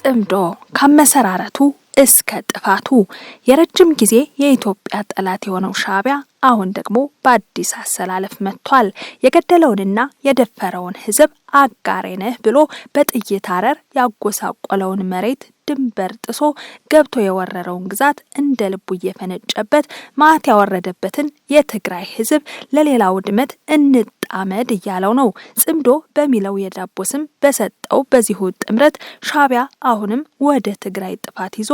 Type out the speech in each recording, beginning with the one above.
ጽምዶ ከአመሰራረቱ እስከ ጥፋቱ የረጅም ጊዜ የኢትዮጵያ ጠላት የሆነው ሻዕቢያ አሁን ደግሞ በአዲስ አሰላለፍ መጥቷል። የገደለውንና የደፈረውን ሕዝብ አጋሬ ነህ ብሎ በጥይት አረር ያጎሳቆለውን መሬት ድንበር ጥሶ ገብቶ የወረረውን ግዛት እንደ ልቡ እየፈነጨበት መዓት ያወረደበትን የትግራይ ሕዝብ ለሌላ ውድመት እንጣመድ እያለው ነው። ጽምዶ በሚለው የዳቦ ስም በሰጠው በዚሁ ጥምረት ሻዕቢያ አሁንም ወደ ትግራይ ጥፋት ይዞ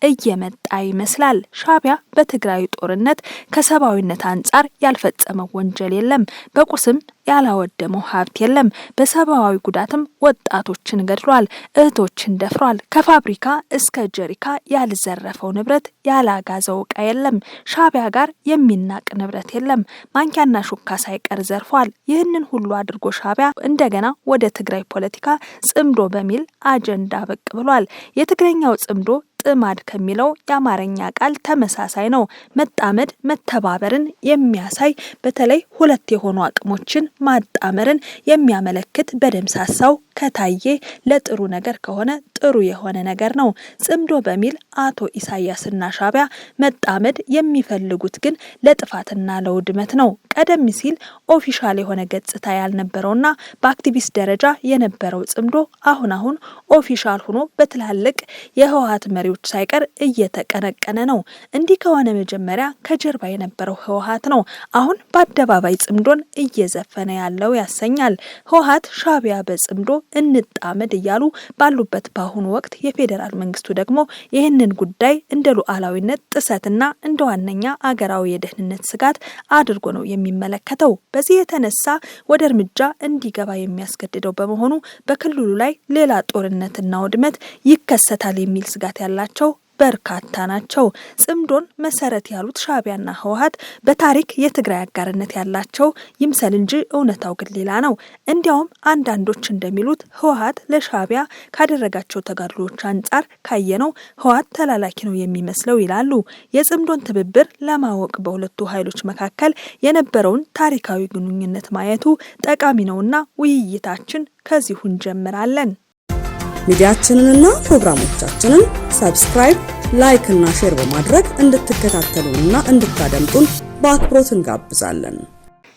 እየመጣ ይመስላል። ሻዕቢያ በትግራዩ ጦርነት ከሰብአዊነት አንጻር ያልፈጸመው ወንጀል የለም። በቁስም ያላወደመው ሀብት የለም። በሰብአዊ ጉዳትም ወጣቶችን ገድሏል፣ እህቶችን ደፍሯል። ከፋብሪካ እስከ ጀሪካ ያልዘረፈው ንብረት ያላጋዘው እቃ የለም። ሻዕቢያ ጋር የሚናቅ ንብረት የለም። ማንኪያና ሹካ ሳይቀር ዘርፏል። ይህንን ሁሉ አድርጎ ሻዕቢያ እንደገና ወደ ትግራይ ፖለቲካ ጽምዶ በሚል አጀንዳ ብቅ ብሏል። የትግረኛው ጽምዶ ጥማድ ከሚለው የአማርኛ ቃል ተመሳሳይ ነው። መጣመድ መተባበርን የሚያሳይ፣ በተለይ ሁለት የሆኑ አቅሞችን ማጣመርን የሚያመለክት፣ በደምሳሳው ከታየ ለጥሩ ነገር ከሆነ ጥሩ የሆነ ነገር ነው። ጽምዶ በሚል አቶ ኢሳያስና ሻዕቢያ መጣመድ የሚፈልጉት ግን ለጥፋትና ለውድመት ነው። ቀደም ሲል official የሆነ ገጽታ ያልነበረውና በአክቲቪስት ደረጃ የነበረው ጽምዶ አሁን አሁን official ሆኖ በትላልቅ የህወሀት መሪዎች ሳይቀር እየተቀነቀነ ነው። እንዲህ ከሆነ መጀመሪያ ከጀርባ የነበረው ህወሀት ነው አሁን በአደባባይ ጽምዶን እየዘፈነ ያለው ያሰኛል። ህወሀት፣ ሻዕቢያ በጽምዶ እንጣመድ እያሉ ባሉበት በአሁኑ ወቅት የፌዴራል መንግስቱ ደግሞ ይህንን ጉዳይ እንደ ሉዓላዊነት ጥሰትና እንደ ዋነኛ አገራዊ የደህንነት ስጋት አድርጎ ነው የሚመለከተው። በዚህ የተነሳ ወደ እርምጃ እንዲገባ የሚያስገድደው በመሆኑ በክልሉ ላይ ሌላ ጦርነትና ውድመት ይከሰታል የሚል ስጋት ያላቸው በርካታ ናቸው። ጽምዶን መሰረት ያሉት ሻዕቢያና ህወሀት በታሪክ የትግራይ አጋርነት ያላቸው ይምሰል እንጂ እውነታው ግን ሌላ ነው። እንዲያውም አንዳንዶች እንደሚሉት ህወሀት ለሻዕቢያ ካደረጋቸው ተጋድሎዎች አንጻር ካየነው ህወሀት ተላላኪ ነው የሚመስለው ይላሉ። የጽምዶን ትብብር ለማወቅ በሁለቱ ኃይሎች መካከል የነበረውን ታሪካዊ ግንኙነት ማየቱ ጠቃሚ ነውና ውይይታችን ከዚሁ እንጀምራለን። ሚዲያችንንና ፕሮግራሞቻችንን subscribe፣ like እና share በማድረግ እንድትከታተሉንና እንድታደምጡን በአክብሮት እንጋብዛለን።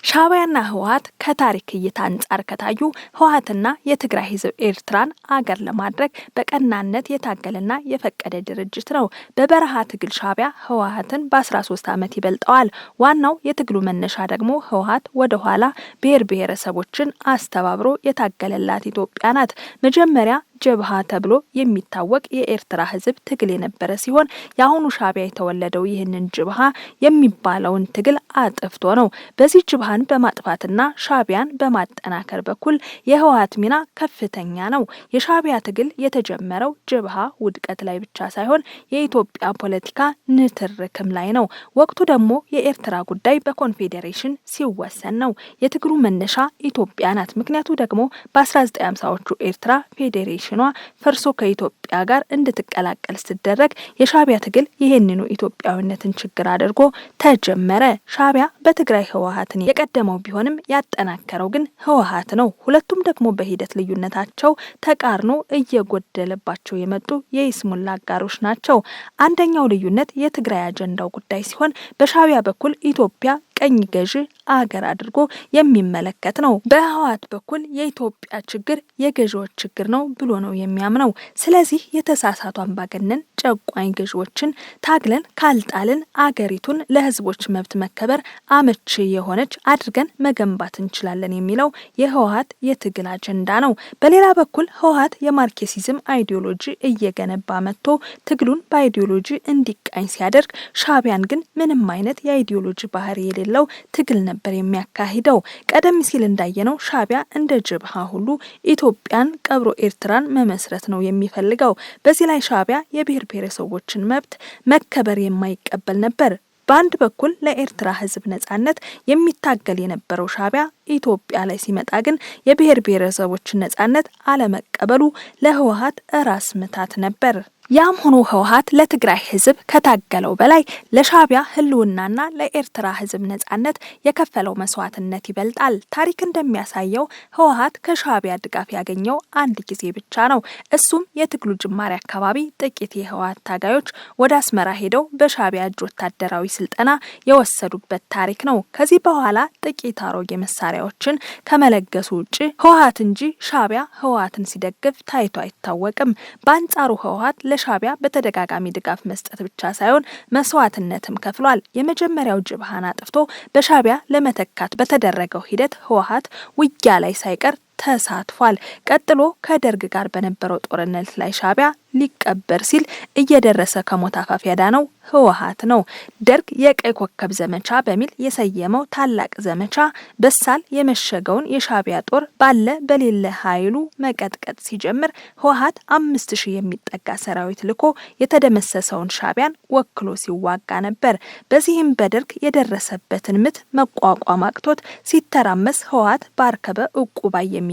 ሻዕቢያና ህወሀት ከታሪክ እይታ አንጻር ከታዩ ህወሀትና የትግራይ ህዝብ ኤርትራን አገር ለማድረግ በቀናነት የታገለና የፈቀደ ድርጅት ነው። በበረሃ ትግል ሻዕቢያ ህወሀትን በ13 ዓመት ይበልጠዋል። ዋናው የትግሉ መነሻ ደግሞ ህወሀት ወደ ኋላ ብሔር ብሔረሰቦችን አስተባብሮ የታገለላት ኢትዮጵያ ናት። መጀመሪያ ጀብሃ ተብሎ የሚታወቅ የኤርትራ ህዝብ ትግል የነበረ ሲሆን የአሁኑ ሻዕቢያ የተወለደው ይህንን ጅብሃ የሚባለውን ትግል አጥፍቶ ነው። በዚህ ጅብሃን በማጥፋትና ሻዕቢያን በማጠናከር በኩል የህወሀት ሚና ከፍተኛ ነው። የሻዕቢያ ትግል የተጀመረው ጅብሃ ውድቀት ላይ ብቻ ሳይሆን የኢትዮጵያ ፖለቲካ ንትርክም ላይ ነው። ወቅቱ ደግሞ የኤርትራ ጉዳይ በኮንፌዴሬሽን ሲወሰን ነው። የትግሉ መነሻ ኢትዮጵያ ናት። ምክንያቱ ደግሞ በ1950ዎቹ ኤርትራ ፌዴሬሽን ኗ ፈርሶ ከኢትዮጵያ ጋር እንድትቀላቀል ስትደረግ የሻዕቢያ ትግል ይህንኑ ኢትዮጵያዊነትን ችግር አድርጎ ተጀመረ። ሻዕቢያ በትግራይ ህወሀትን የቀደመው ቢሆንም ያጠናከረው ግን ህወሀት ነው። ሁለቱም ደግሞ በሂደት ልዩነታቸው ተቃርኖ እየጎደለባቸው የመጡ የይስሙላ አጋሮች ናቸው። አንደኛው ልዩነት የትግራይ አጀንዳው ጉዳይ ሲሆን በሻዕቢያ በኩል ኢትዮጵያ ቀኝ ገዢ አገር አድርጎ የሚመለከት ነው። በህወሀት በኩል የኢትዮጵያ ችግር የገዢዎች ችግር ነው ብሎ ነው የሚያምነው። ስለዚህ የተሳሳቱ አምባገነን ጨቋኝ ገዢዎችን ታግለን ካልጣልን አገሪቱን ለህዝቦች መብት መከበር አመቺ የሆነች አድርገን መገንባት እንችላለን የሚለው የህወሀት የትግል አጀንዳ ነው። በሌላ በኩል ህወሀት የማርክሲዝም አይዲዮሎጂ እየገነባ መጥቶ ትግሉን በአይዲዮሎጂ እንዲቃኝ ሲያደርግ፣ ሻዕቢያን ግን ምንም አይነት የአይዲዮሎጂ ባህሪ የሌለው ትግል ነበር የሚያካሂደው። ቀደም ሲል እንዳየነው ሻዕቢያ እንደ ጅብሃ ሁሉ ኢትዮጵያን ቀብሮ ኤርትራን መመስረት ነው የሚፈልገው። በዚህ ላይ ሻዕቢያ የብሔር ብሔረሰቦችን መብት መከበር የማይቀበል ነበር። በአንድ በኩል ለኤርትራ ሕዝብ ነጻነት የሚታገል የነበረው ሻዕቢያ ኢትዮጵያ ላይ ሲመጣ ግን የብሔር ብሔረሰቦችን ነጻነት አለመቀበሉ ለህወሀት ራስ ምታት ነበር። ያም ሆኖ ህወሓት ለትግራይ ህዝብ ከታገለው በላይ ለሻዕቢያ ህልውናና ለኤርትራ ህዝብ ነጻነት የከፈለው መስዋዕትነት ይበልጣል። ታሪክ እንደሚያሳየው ህወሓት ከሻዕቢያ ድጋፍ ያገኘው አንድ ጊዜ ብቻ ነው። እሱም የትግሉ ጅማሬ አካባቢ ጥቂት የህወሓት ታጋዮች ወደ አስመራ ሄደው በሻዕቢያ እጅ ወታደራዊ ስልጠና የወሰዱበት ታሪክ ነው። ከዚህ በኋላ ጥቂት አሮጌ መሳሪያዎችን ከመለገሱ ውጭ ህወሓት እንጂ ሻዕቢያ ህወሓትን ሲደግፍ ታይቶ አይታወቅም። በአንጻሩ ህወሓት ለሻዕቢያ በተደጋጋሚ ድጋፍ መስጠት ብቻ ሳይሆን መስዋዕትነትም ከፍሏል። የመጀመሪያው ጅብሃን አጥፍቶ በሻዕቢያ ለመተካት በተደረገው ሂደት ህወሓት ውጊያ ላይ ሳይቀር ተሳትፏል። ቀጥሎ ከደርግ ጋር በነበረው ጦርነት ላይ ሻዕቢያ ሊቀበር ሲል እየደረሰ ከሞት አፋፍ ያዳነው ህወሓት ነው። ደርግ የቀይ ኮከብ ዘመቻ በሚል የሰየመው ታላቅ ዘመቻ በሳል የመሸገውን የሻዕቢያ ጦር ባለ በሌለ ኃይሉ መቀጥቀጥ ሲጀምር ህወሓት 5000 የሚጠጋ ሰራዊት ልኮ የተደመሰሰውን ሻዕቢያን ወክሎ ሲዋጋ ነበር። በዚህም በደርግ የደረሰበትን ምት መቋቋም አቅቶት ሲተራመስ ህወሓት በአርከበ ዕቁባይ የሚመራ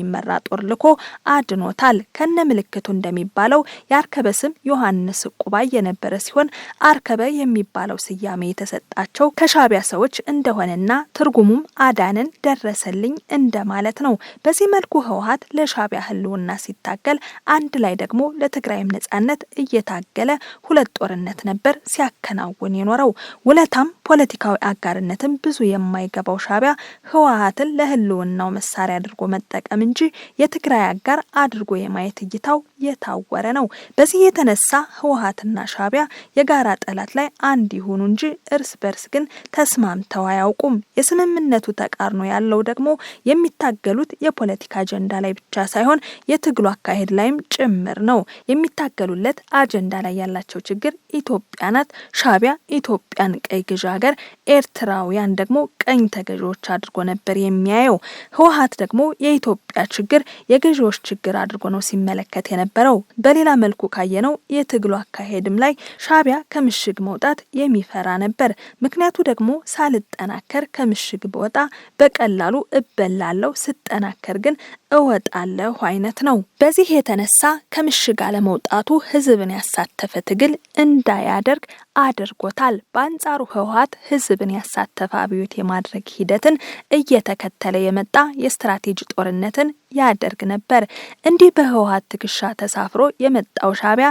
ጦር ልኮ አድኖታል። ከነ ምልክቱ እንደሚባለው የአርከበ ስም ዮሐንስ ዕቁባይ የነበረ ሲሆን አርከበ የሚባለው ስያሜ የተሰጣቸው ከሻዕቢያ ሰዎች እንደሆነና ትርጉሙም አዳንን ደረሰልኝ እንደማለት ነው። በዚህ መልኩ ህወሓት ለሻዕቢያ ህልውና ሲታገል፣ አንድ ላይ ደግሞ ለትግራይም ነጻነት እየታገለ ሁለት ጦርነት ነበር ሲያከናውን የኖረው። ውለታም ፖለቲካዊ አጋርነትም ብዙ የማይገባው ሻዕቢያ ህወሓትን ለህልውናው መሳሪያ አድርጎ መጠቀም እንጂ የትግራይ አጋር አድርጎ የማየት እይታው የታወረ ነው። በዚህ የተነሳ ህወሓትና ሻዕቢያ የጋራ ጠላት ላይ አንድ ይሁኑ እንጂ እርስ በርስ ግን ተስማምተው አያውቁም። የስምምነቱ ተቃርኖ ያለው ደግሞ የሚታገሉት የፖለቲካ አጀንዳ ላይ ብቻ ሳይሆን የትግሉ አካሄድ ላይም ጭምር ነው። የሚታገሉለት አጀንዳ ላይ ያላቸው ችግር ኢትዮጵያ ናት። ሻዕቢያ ኢትዮጵያን ቀይ ገዢ ሀገር፣ ኤርትራውያን ደግሞ ቀኝ ተገዢዎች አድርጎ ነበር የሚያየው። ህወሓት ደግሞ የኢትዮጵያ ችግር የገዢዎች ችግር አድርጎ ነው ሲመለከት የነበረው። በሌላ መልኩ ካየነው የትግሉ አካሄድም ላይ ሻዕቢያ ከምሽግ መውጣት የሚፈራ ነበር። ምክንያቱ ደግሞ ሳልጠናከር ከምሽግ ብወጣ በቀላሉ እበላለሁ፣ ስጠናከር ግን እወጣለሁ አይነት ነው። በዚህ የተነሳ ከምሽግ አለመውጣቱ ህዝብን ያሳተፈ ትግል እንዳያደርግ አድርጎታል። በአንጻሩ ህወሓት ህዝብን ያሳተፈ አብዮት የማድረግ ሂደትን እየተከተለ የመጣ የስትራቴጂ ጦርነትን ያደርግ ነበር። እንዲህ በህወሓት ትከሻ ተሳፍሮ የመጣው ሻዕቢያ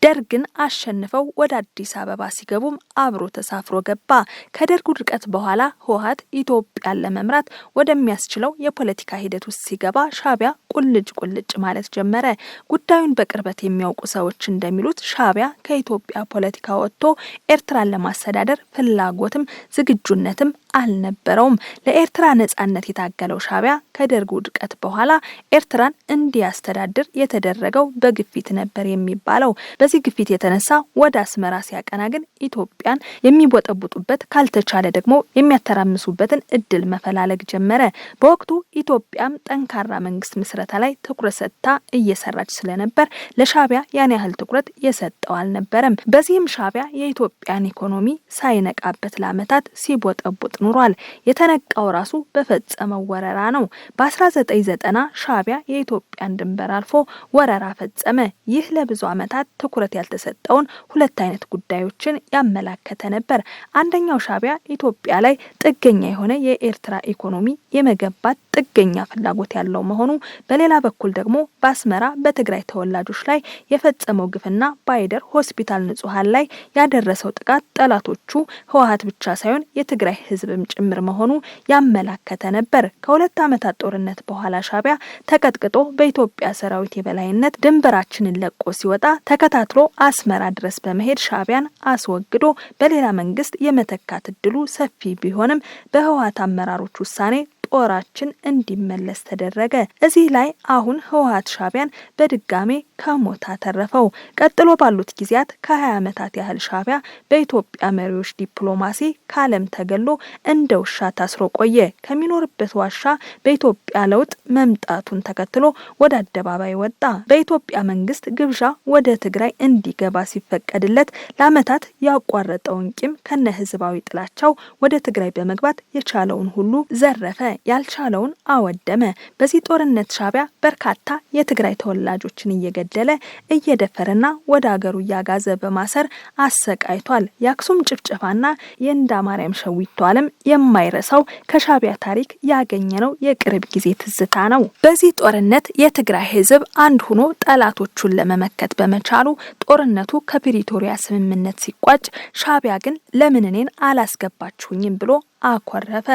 ደርግን አሸንፈው ወደ አዲስ አበባ ሲገቡም አብሮ ተሳፍሮ ገባ። ከደርግ ውድቀት በኋላ ህወሓት ኢትዮጵያን ለመምራት ወደሚያስችለው የፖለቲካ ሂደት ውስጥ ሲገባ ሻዕቢያ ቁልጭ ቁልጭ ማለት ጀመረ። ጉዳዩን በቅርበት የሚያውቁ ሰዎች እንደሚሉት ሻዕቢያ ከኢትዮጵያ ፖለቲካ ወጥቶ ኤርትራን ለማስተዳደር ፍላጎትም ዝግጁነትም አልነበረውም። ለኤርትራ ነጻነት የታገለው ሻዕቢያ ከደርግ ውድቀት በኋላ ኤርትራን እንዲያስተዳድር የተደረገው በግፊት ነበር የሚባለው። በዚህ ግፊት የተነሳ ወደ አስመራ ሲያቀና ግን ኢትዮጵያን የሚቦጠቡጡበት ካልተቻለ ደግሞ የሚያተራምሱበትን እድል መፈላለግ ጀመረ። በወቅቱ ኢትዮጵያም ጠንካራ መንግስት ምስረታ ላይ ትኩረት ሰጥታ እየሰራች ስለነበር ለሻዕቢያ ያን ያህል ትኩረት የሰጠው አልነበረም። በዚህም ሻዕቢያ የኢትዮጵያን ኢኮኖሚ ሳይነቃበት ለዓመታት ሲቦጠቡጥ ኑሯል። የተነቃው ራሱ በፈጸመው ወረራ ነው። በ1990 ሻዕቢያ የኢትዮጵያን ድንበር አልፎ ወረራ ፈጸመ። ይህ ለብዙ ዓመታት ትኩረት ያልተሰጠውን ሁለት አይነት ጉዳዮችን ያመላከተ ነበር። አንደኛው ሻዕቢያ ኢትዮጵያ ላይ ጥገኛ የሆነ የኤርትራ ኢኮኖሚ የመገንባት ጥገኛ ፍላጎት ያለው መሆኑ፣ በሌላ በኩል ደግሞ በአስመራ በትግራይ ተወላጆች ላይ የፈጸመው ግፍና በአይደር ሆስፒታል ንጹሐን ላይ ያደረሰው ጥቃት ጠላቶቹ ህወሓት ብቻ ሳይሆን የትግራይ ህዝብም ጭምር መሆኑ ያመላከተ ነበር። ከሁለት ዓመታት ጦርነት በኋላ ሻዕቢያ ተቀጥቅጦ በኢትዮጵያ ሰራዊት የበላይነት ድንበራችንን ለቆ ሲወጣ ተከታትሎ አስመራ ድረስ በመሄድ ሻዕቢያን አስወግዶ በሌላ መንግስት የመተካት እድሉ ሰፊ ቢሆንም በህወሓት አመራሮች ውሳኔ ጦራችን እንዲመለስ ተደረገ። እዚህ ላይ አሁን ህወሓት ሻዕቢያን በድጋሜ ከሞት አተረፈው። ቀጥሎ ባሉት ጊዜያት ከ20 ዓመታት ያህል ሻዕቢያ በኢትዮጵያ መሪዎች ዲፕሎማሲ ከዓለም ተገሎ እንደ ውሻ ታስሮ ቆየ። ከሚኖርበት ዋሻ በኢትዮጵያ ለውጥ መምጣቱን ተከትሎ ወደ አደባባይ ወጣ። በኢትዮጵያ መንግስት ግብዣ ወደ ትግራይ እንዲገባ ሲፈቀድለት ለዓመታት ያቋረጠውን ቂም ከነ ህዝባዊ ጥላቻው ወደ ትግራይ በመግባት የቻለውን ሁሉ ዘረፈ። ያልቻለውን አወደመ። በዚህ ጦርነት ሻዕቢያ በርካታ የትግራይ ተወላጆችን እየገደለ፣ እየደፈረና ወደ አገሩ እያጋዘ በማሰር አሰቃይቷል። የአክሱም ጭፍጨፋና የእንዳ ማርያም ሸዊቶ ዓለም የማይረሳው ከሻዕቢያ ታሪክ ያገኘነው የቅርብ ጊዜ ትዝታ ነው። በዚህ ጦርነት የትግራይ ሕዝብ አንድ ሆኖ ጠላቶቹን ለመመከት በመቻሉ ጦርነቱ ከፕሪቶሪያ ስምምነት ሲቋጭ ሻዕቢያ ግን ለምን እኔን አላስገባችሁኝም ብሎ አኮረፈ።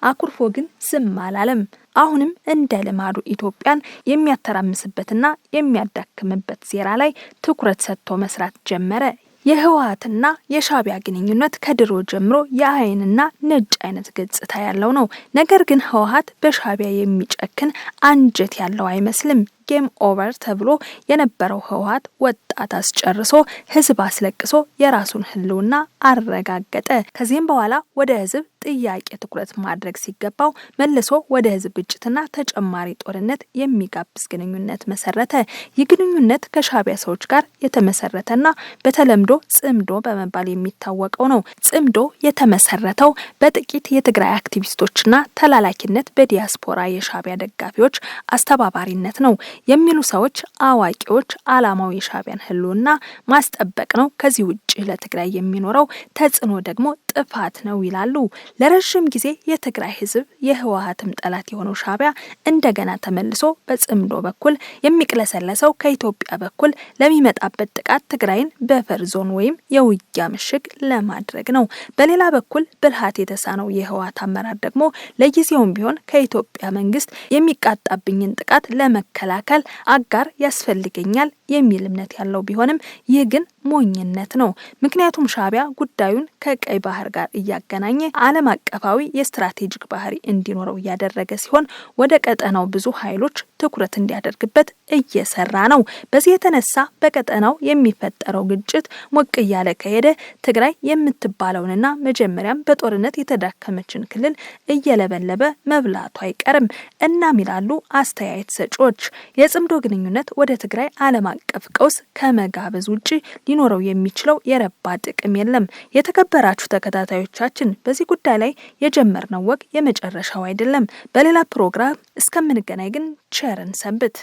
አኩርፎ ግን ዝም አላለም። አሁንም እንደ ልማዱ ኢትዮጵያን የሚያተራምስበትና የሚያዳክምበት ሴራ ላይ ትኩረት ሰጥቶ መስራት ጀመረ። የህወሓትና የሻዕቢያ ግንኙነት ከድሮ ጀምሮ የአይንና ነጭ አይነት ገጽታ ያለው ነው። ነገር ግን ህወሓት በሻዕቢያ የሚጨክን አንጀት ያለው አይመስልም። Game over ተብሎ የነበረው ህወሓት ወጣት አስጨርሶ፣ ህዝብ አስለቅሶ የራሱን ህልውና አረጋገጠ። ከዚህም በኋላ ወደ ህዝብ ጥያቄ ትኩረት ማድረግ ሲገባው መልሶ ወደ ህዝብ ግጭትና ተጨማሪ ጦርነት የሚጋብዝ ግንኙነት መሰረተ። ይህ ግንኙነት ከሻዕቢያ ሰዎች ጋር የተመሰረተና በተለምዶ ጽምዶ በመባል የሚታወቀው ነው። ጽምዶ የተመሰረተው በጥቂት የትግራይ አክቲቪስቶችና ተላላኪነት በዲያስፖራ የሻዕቢያ ደጋፊዎች አስተባባሪነት ነው የሚሉ ሰዎች አዋቂዎች ዓላማው የሻዕቢያን ህልውና ማስጠበቅ ነው፣ ከዚህ ውጭ ለትግራይ የሚኖረው ተጽዕኖ ደግሞ ጥፋት ነው ይላሉ። ለረዥም ጊዜ የትግራይ ህዝብ የህወሓትም ጠላት የሆነው ሻዕቢያ እንደገና ተመልሶ በጽምዶ በኩል የሚቅለሰለሰው ከኢትዮጵያ በኩል ለሚመጣበት ጥቃት ትግራይን buffer zone ወይም የውጊያ ምሽግ ለማድረግ ነው። በሌላ በኩል ብልሃት የተሳነው የህወሓት አመራር ደግሞ ለጊዜውም ቢሆን ከኢትዮጵያ መንግስት የሚቃጣብኝን ጥቃት ለመከላከል አጋር ያስፈልገኛል የሚል እምነት ያለው ቢሆንም ይህ ግን ሞኝነት ነው። ምክንያቱም ሻዕቢያ ጉዳዩን ከቀይ ባህር ጋር እያገናኘ ዓለም አቀፋዊ የስትራቴጂክ ባህሪ እንዲኖረው እያደረገ ሲሆን ወደ ቀጠናው ብዙ ኃይሎች ትኩረት እንዲያደርግበት እየሰራ ነው። በዚህ የተነሳ በቀጠናው የሚፈጠረው ግጭት ሞቅ እያለ ከሄደ ትግራይ የምትባለውንና መጀመሪያም በጦርነት የተዳከመችን ክልል እየለበለበ መብላቱ አይቀርም። እናም ይላሉ አስተያየት ሰጪዎች፣ የጽምዶ ግንኙነት ወደ ትግራይ ዓለም አቀፍ ቀውስ ከመጋበዝ ውጭ ሊኖረው የሚችለው የረባ ጥቅም የለም። የተከበራችሁ ተከታታዮቻችን፣ በዚህ ጉዳይ ላይ የጀመርነው ወግ የመጨረሻው አይደለም። በሌላ ፕሮግራም እስከምንገናኝ ግን ቸር እንሰንብት።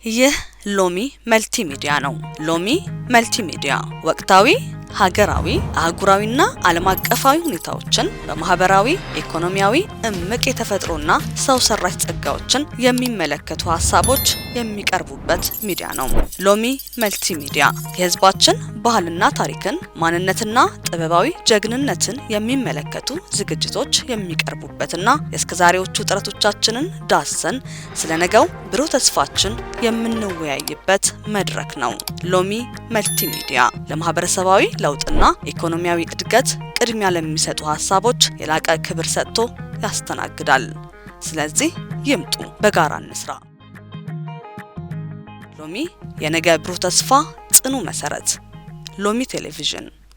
ይህ ሎሚ መልቲ ሚዲያ ነው። ሎሚ መልቲ ሚዲያ ወቅታዊ፣ ሀገራዊ፣ አህጉራዊና ዓለም አቀፋዊ ሁኔታዎችን በማህበራዊ፣ ኢኮኖሚያዊ፣ እምቅ የተፈጥሮና ሰው ሰራሽ ጸጋዎችን የሚመለከቱ ሀሳቦች የሚቀርቡበት ሚዲያ ነው። ሎሚ መልቲ ሚዲያ የህዝባችን ባህልና ታሪክን፣ ማንነትና ጥበባዊ ጀግንነትን የሚመለከቱ ዝግጅቶች የሚቀርቡበትና የእስከዛሬዎቹ ጥረቶቻችንን ዳሰን ስለ ነገው ብሩህ ተስፋችን የምንወያይበት መድረክ ነው። ሎሚ መልቲ ሚዲያ ለማህበረሰባዊ ለውጥና ኢኮኖሚያዊ እድገት ቅድሚያ ለሚሰጡ ሀሳቦች የላቀ ክብር ሰጥቶ ያስተናግዳል። ስለዚህ ይምጡ፣ በጋራ እንስራ። ሎሚ የነገ ብሩህ ተስፋ ጽኑ መሰረት። ሎሚ ቴሌቪዥን።